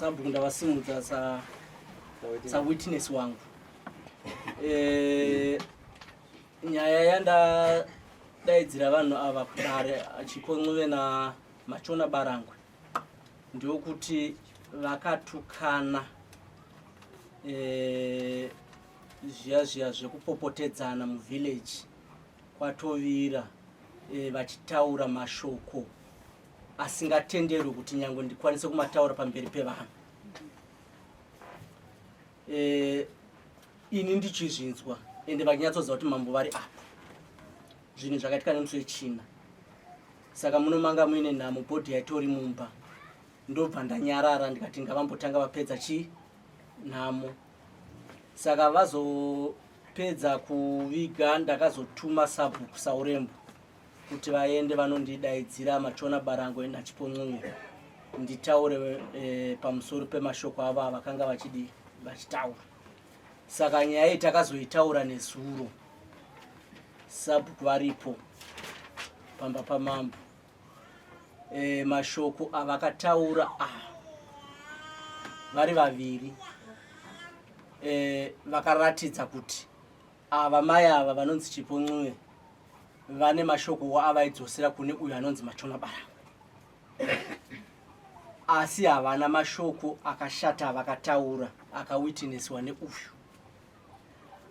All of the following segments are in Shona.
Sabhuku ndavasimudza sa sa witness wangu. Eh, nyaya yandadaidzira vanhu ava kudare Chipo Ncube na Machona Barangwe ndokuti vakatukana eh, zviya zviya zvekupopotedzana muvillage kwatovira e, vachitaura mashoko asingatenderwi kuti nyange ndikwanise kumataura pamberi pevanhu e, ini ndichizvinzwa ende vachinyatsoziva kuti mambo vari apo zvinhu zvakaitika nemusi wechina saka muno manga muine nhamo bhodhi yaitori mumba ndobva ndanyarara ndikati ngavambotanga vapedza chii nhamo saka vazopedza kuviga ndakazotuma sabhuku saurembo kuti vaende vanondidaidzira machona barango nachipo ncube nditaure e, pamusoro pemashoko avo avakanga vachidi vachitaura saka nyaya iyi takazoitaura nezuro sabhuku varipo pamba pamambo e, mashoko avakataura ah, vari vaviri e, vakaratidza kuti ava mai ava vanonzi Chipo Ncube vane mashoko avaidzosera kune uyo anonzi Machona Barangwe asi havana mashoko akashata avakataura akawitnesiwa neuyu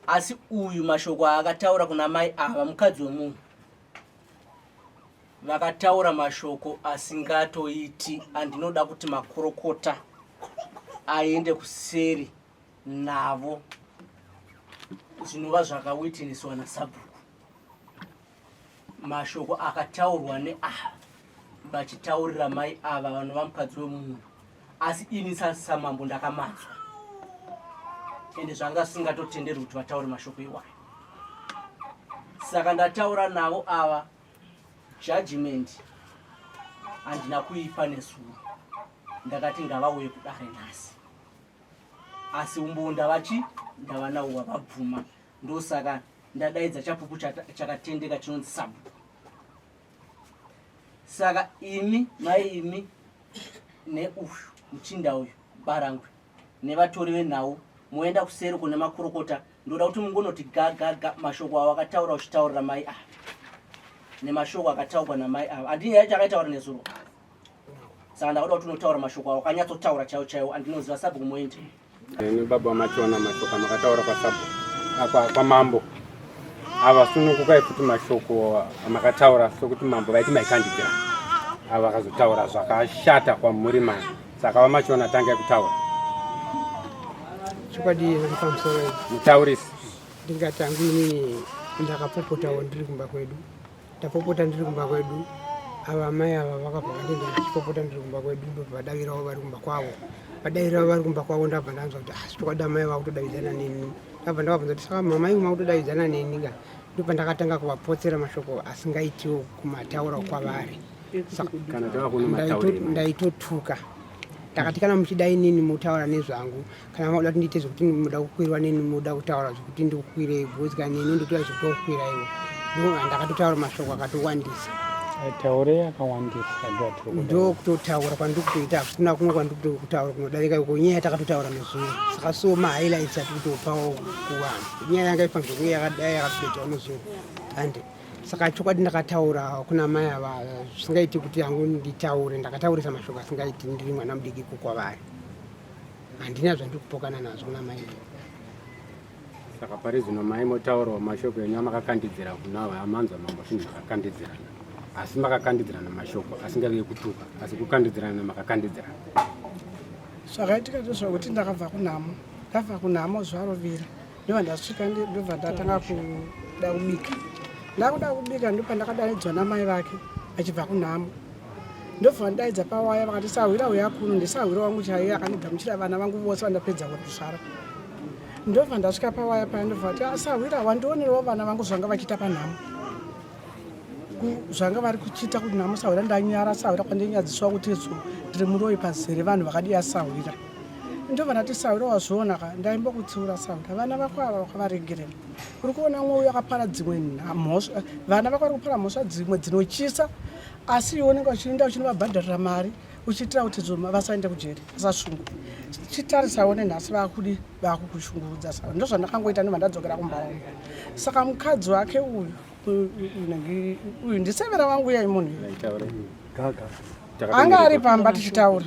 asi uyu mashoko aakataura kuna mai ava mukadzi wemunhu vakataura mashoko asingatoiti andinoda kuti makorokota aende kuseri navo zvinova zvakawitiniswa nasabhuku mashoko akataurwa neava vachitaurira mai ava vanova mukadzi wemunhu asi ini samambo ndakamanzwa ende zvanga zvisingatotenderwi kuti vataure mashoko iwayo saka ndataura navo ava judgment handina kuipa nezuro ndakati ngavauye kudare nhasi asi umbowo ndavachi ndavanawo wavabvuma ndosaka ndadaidza chapupu chakatendeka chinonzi sabhuku saka imi mai imi neuyu muchinda uyu barangwe nevatori venhau moenda kuseri kune makurukota ndoda kuti mungonoti gagaga mashoko awo akataura uchitaurira mai ava nemashoko akataurwa namai ava handii nyaya yacho akaitaura nezuro saka ndakuda kuti unotaura mashoko awo akanyatsotaura chaiwo chaiwo andinoziva sabhuku moende Ini baba machona mashoko amakataura kwasabhuku apa kwamambo ava sunungukai futi mashoko amakataura sokuti mambo vaiti maikandidzira ava vakazotaura zvakashata kwamuri mani saka vamachona tangai kutaura chokwadi pamusoro mutaurisi ndingati hangu inini ndakapopotawo ndiri kumba kwedu ndapopota ndiri kumba kwedu ava amai ava vakabva vandinda ndichipopota ndiri kumba kwedu ndobva vadavirawo vari kumba kwavo vadavirawo vari kumba kwavo ndabva ndanzwa kuti asi ah, chokwadi amai vakutodavidzana neni ndabva ndavabvunza kuti saka mama ivo makutodavidzana neni ka ndobva ndakatanga kuvapotsera mashoko asingaitiwo kumataura kwavari ndaitotuka ndakati kana muchida inini mutaura nezvangu kana makuda kuti ndiite zvekuti muda kukwirwa neni muda kutaura zvekuti ndikukwirei because kana neni ndotoda zvekuti okukwira iwo ndakatotaura mashoko akatowandisa taure akawandisa ndokutotaura kwandiri kutoita hakuna kumwe kwandiri kutaura kunodarika iko nyaya yatakatotaura nezuro saka so mahighlights atiri kutopawo kuvanhu nyaya yanga ifanirwa kunge yakadai yakatoitawo nezuro hande saka chokwadi ndakataura kuna mai ava zvisingaiti kuti hangu nditaure ndakataurisa mashoko asingaiti ndiri mwana mudiki kukwavari handina zvandiri kupokana nazvo kuna mai saka pari zvino mai motaurawo mashoko enyu amakakandidzira kuna amanzwa mambo zvinhu zvakakandidzirana asi makakandidzirana mashoko asingave ekutuka asi kukandidzirana makakandidzirana zvakaitika ndezvekuti ndakabva kunhamo ndabva kunhamo zuva rovira ndobva ndasvika ndobva ndatanga kuda kubika ndakuda kubika ndopandakadaidzwa namai vake achibva kunhamo ndobva vandaidza pawaya vakati sahwira uya kuno ndisahwira wangu chaiye akandigamuchira vana vangu vose vandapedza kuzvara ndobva ndasvika pawaya paya ndobva vati ah, sahwira wandionerawo vana vangu zvanga vachiita panhamo zvanga vari kuchiita kuti nhamo sahwira ndanyara sahwira kwandinyadziswa kuti zo ndiri muroyi pazere vanhu vakadiya sahwira ndobva ndati sahwira wazviona ka ndaimbokutsiura sahwira vana vako ava wakavaregerera uri kuona umwe uyo akapara dzimwe mhosva vana vako vari kupara mhosva dzimwe dzinochisa asi iwe unenge uchienda uchinovabhadharira mari uchiitira kuti zvoma vasaende kujeri vasasungwe chitarisawo nenhasi vakudi vakukushungurudza saka ndozvandakangoita ndobva ndadzokera kumba wangu saka mukadzi wake uyu uyu ndisevera wangu uyai munhu anga ari pamba tichitaura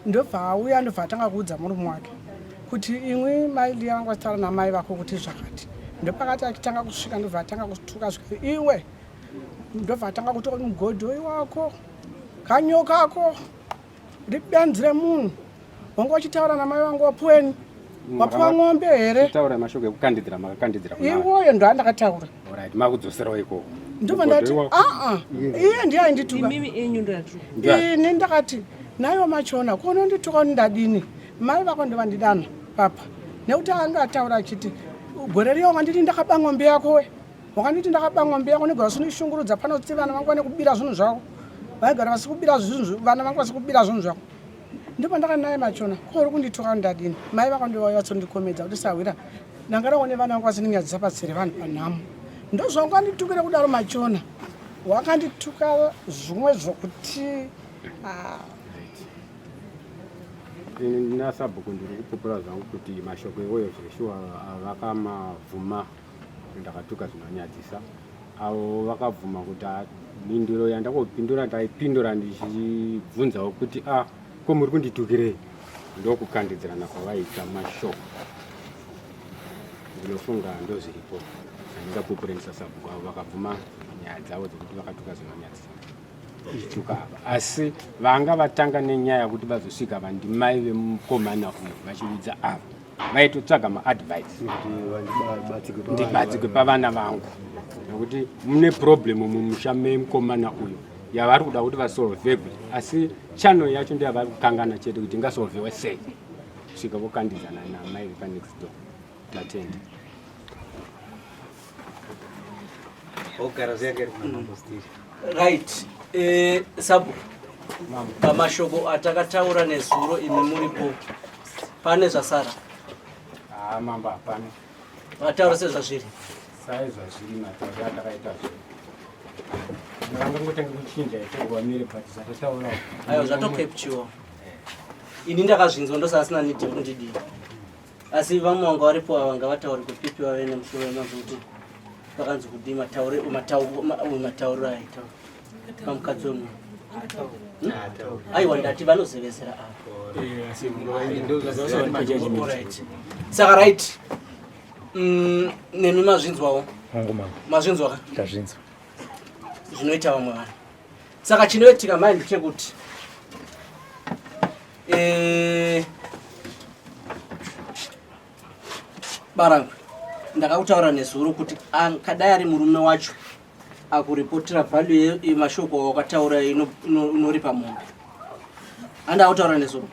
ndobva auya ndobva atanga kuudza murume wake kuti imwi mai liya vanga vachitaura namai vako kuti zvakati ndopakati achitanga kusvika ndobva atanga kutuka svika iwe ndobva atanga kuti mugodhoi wako kanyokako ribenzi remunhu wanga uchitaura namai vangu wapuweni wapuwa ng'ombe here taura mashoko ekukandidzira makakandidzira iwoyo ndo andakataura right makudzoserawo ikoko ndobva ndati aa iye ndiye aindituka ini ndakati naiwo machona ko unondituka kuti ndadini mai vako ndovandidana papa nekuti anga ataura achiti gore riya wanganditi ndakaba ng'ombe yako we wakanditi ndakaba ng'ombe yako negara usinishungurudza pano tsi vana vangu vane kubira zvinhu zvako vaigara vasikubira zvinhu vana vangu vasikubira zvinhu zvako ndipo ndakanaye machona ko uri kundituka ndadini mai vako ndivauya vatsondikomedza kuti sahwira ndanga ndaone vana vangu vasindinyadzisa pasere vanhu panhamo ndozvangu anditukire kudaro machona wakandituka zvimwe zvokuti ah. Ini ndina sabhuku ndiri kupupura zvangu kuti mashoko iwoyo zveshuwa vakamabvuma ndakatuka zvinonyadzisa avo vakabvuma kuti ah, mhinduro yandakopindura ndaipindura ndichibvunzawo kuti a ah, ko muri kunditukirei ndokukandidzirana kwavaita mashoko ndinofunga ndozviripo handingapupure ndisasabhuku avo vakabvuma nyaya dzavo dzekuti vakatuka zvinonyadzisa vachituka ava asi vanga vatanga nenyaya yekuti vazosvika vandimai vemukomana uyu vachiudza ava vaitotsvaga maadvice ndibatsigwe pavana vangu nekuti mune problem mumusha memukomana uyu yavari kuda kuti vasolvegwe asi channel yacho ndeyavari kukangana chete kuti ingasolvewe sei kusvika vokandidzana namai vepanext door tatenda Right. Eh, sabu pamashoko atakataura nezuro imi muripo pane zvasara? Ah, mambo hapana. Vataura sezvazviri. Sai zvazviri mataura atakaita zvo. Ndangangotanga kuchinja ichogwamire but zvatataura. Ayo zvatokepchiwa. Ini ndakazvinzwa ndosasina need yekundidii. Asi vamwe vanga varipo ava ngavataure kupipi vave nemusoro wemazwi kuti vakanzi kudii mataure matauriro aita pamukadzi wemunhu. Hmm? Aiwa ndati vanozevezera ava. Saka right. Mm, nemi mazvinzwawo. Mazvinzwa ka? Tazvinzwa. Zvinoita vamwe vanhu. Saka chinoitika mai ndechekuti eh, Barangwe ndakakutaura nezuro kuti kadai ari murume wacho akuripotera value yemashoko awakataura inoripa mombe. Andakutaura nezuro.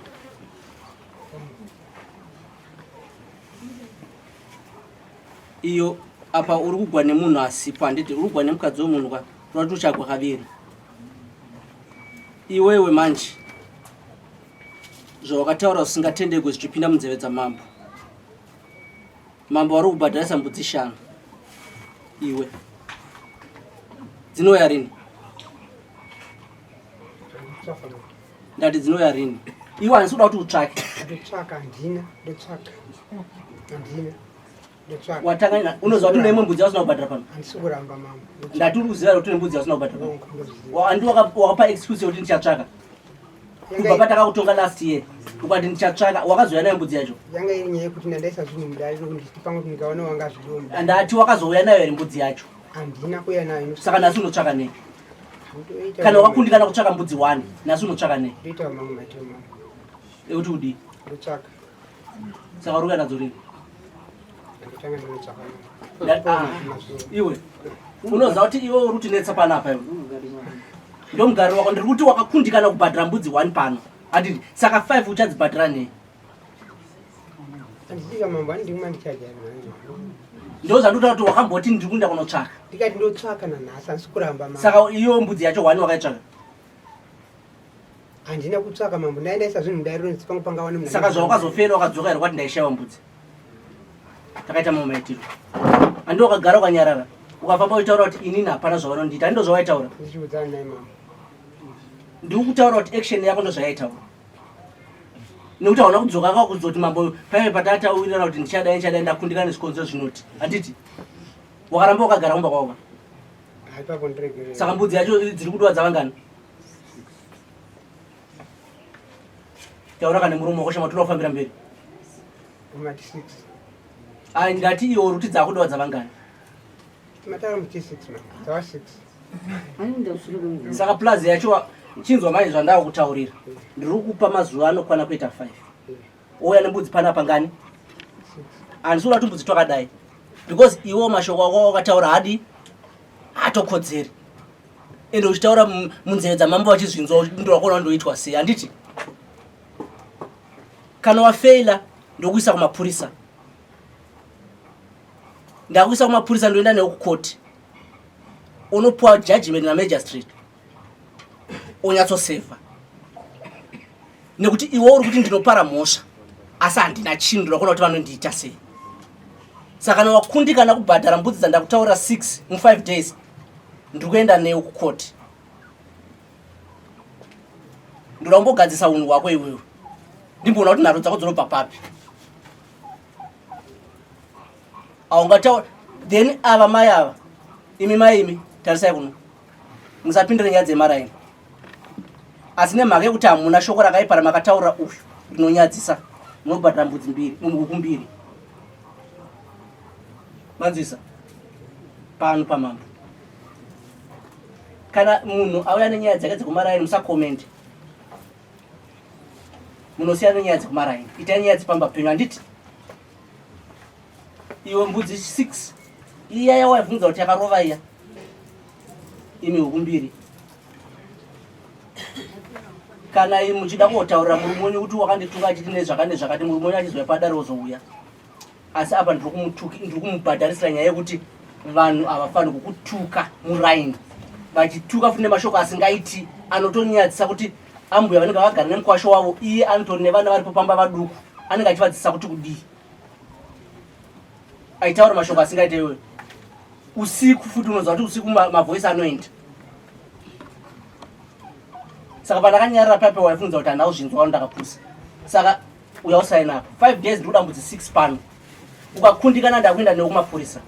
Iyo apa uri kugwa nemunhu asipo handiti uri kugwa nemukadzi wemunhu ka urati uchagwa kaviri. Iwewe manje zvawakataura zvisingatendegwe zvichipinda munzeve dzamambo. Mambo vari kubhadharisa mbudzi shanu. Iwe dzinouya rini? Ndati dzinouya rini? Iwe handisi kuda kuti utsvake. Ndotsvaka handina, ndotsvaka handina. Watanga unoziva kuti une imwe mbudzi yausina kubhadhara pano? Handisi kuramba mambo. Ndati uri kuziva kuti une mbudzi yausina kubhadhara pano. Handi wakapa excuse yekuti ndichatsvaka. Kubva patakakutonga last year ukati ndichatsvaka wakazouya nayo mbudzi yacho? Yanga iri nyaya yekuti ndandaisa zvinhu mudare rokuti ndichiti pamwe kuti ndikaona wanga zvidomba. Ndati wakazouya nayo here mbudzi yacho? Handina kuuya nayo. Saka nhasi unotsvaka nei? Kana wakakundikana kutsvaka mbudzi one, nhasi unotsvaka nei? Ndoita mamwe maitiro mamwe. Ekuti udii? Ndotsvaka. Saka uri kuuya nadzo rini? Ah, iwe unoziva kuti iwe uri kutinetsa panapa iwe ndomugariro wako ndiri kuti wakakundikana kubhadhara mbudzi one pano handiti saka five uchadzibhadhara nei ndozvandotaura kuti wakamboti ndiri kuenda kunotsvaka ndikati ndotsvaka nanhasi handisi kuramba saka iyo mbudzi yacho one wakaitsvaka Handina kutsvaka mambo, ndaenda isa zvinhu mudare ronzi pangu panga wane Saka zvawakazofela wakadzoka here kwati ndaishaiwa mbudzi? Takaita mamwe maitiro. Handi wakagara ukanyarara ukafamba uchitaura kuti inini hapana zvavanondiita, handi ndozvawaitaura? Ndichiudzana naye mambo. Ndiri kutaura kuti action yako ndozvayaitaura. Nekuti hauna kudzoka ka kuzoti mambo paive patataurirana kuti ndichadai ndichadai ndakundikana nezvikonzero zvinoti. Handiti? Wakaramba wakagara kumba kwako. Ipapo ndiregerere. Saka mbudzi yacho dziri kudiwa dzavangani? Taura kana muromo wako shama toda kufambira mberi. Mati 6. Ai ndati iwe uri kuti dzakudiwa dzavangani? Matara muti 6 ma. Dzava 6. Saka plus yacho chinzwa manje zvandakutaurira. Ndiri kukupa mazuva anokwana kuita 5. Ouya nembudzi panapa ngani? Handisi kuda tumbudzi twakadai. Because iwo mashoko ako wakataura hadi hatokodzeri. Ende uchitaura munzeve dzamambo vachizvinzwa ndirakuona ndoitwa sei handiti? Kana wafeila ndokuisa kumapurisa. Ndakuisa kumapurisa ndoenda newe kukoti. Unopuwa judgment namagistrate. Onyatsosevha. Nekuti iwe uri kuti ndinopara mhosva asi handina chinhu ndinokuona kuti vanondiita sei. Saka kana wakundikana kubhadhara mbudzi dzandakutaurira 6 mu 5 days ndiri kuenda newe kukoti. Ndoda kumbogadzisa unhu hwako iwewe. Ndimboona kuti nharo dzako dzinobva papi. Aungataura then ava mai ava imi mai imi tarisai kuno musapindire nyaya dzemaraini asi nemhaka yekuti hamuna shoko rakaipa ramakataura uyu rinonyadzisa munobhadhara mbudzi mbiri huku mbiri manzwisa pano pamambo kana munhu auya nenyaya dzake dzekumaraini musakomente munosiyana nenyaya dzekumaraini itai nyaya dzepamba penyu handiti iwe mbudzi 6 iya yawaibvunza kuti yakarova iya imi huku mbiri kana imi muchida kotaurira murume wenyu kuti wakandituka achiti nezvakati nezvakati murume wenyu achizouya padare ozouya asi apa ndiri kumubhadharisira nyaya yekuti vanhu havafaniri kukutuka muraini vachituka futi nemashoko asingaiti anotonyadzisa kuti ambuya vanenge vakagara nemukwasho wavo iye anotori nevana varipo pamba vaduku anenge achivadzidzisa kuti kudii aitaura mashoko asingaite iyoyo usiku futi unoziva kuti usiku mavoice anoenda saka pandakanyarara pape waifunza kuti handina kuzvinzwa wano ndakapusa saka uya usaina apa 5 days ndikuda mbudzi 6 pano ukakundikana ndakuenda newe kumapurisa.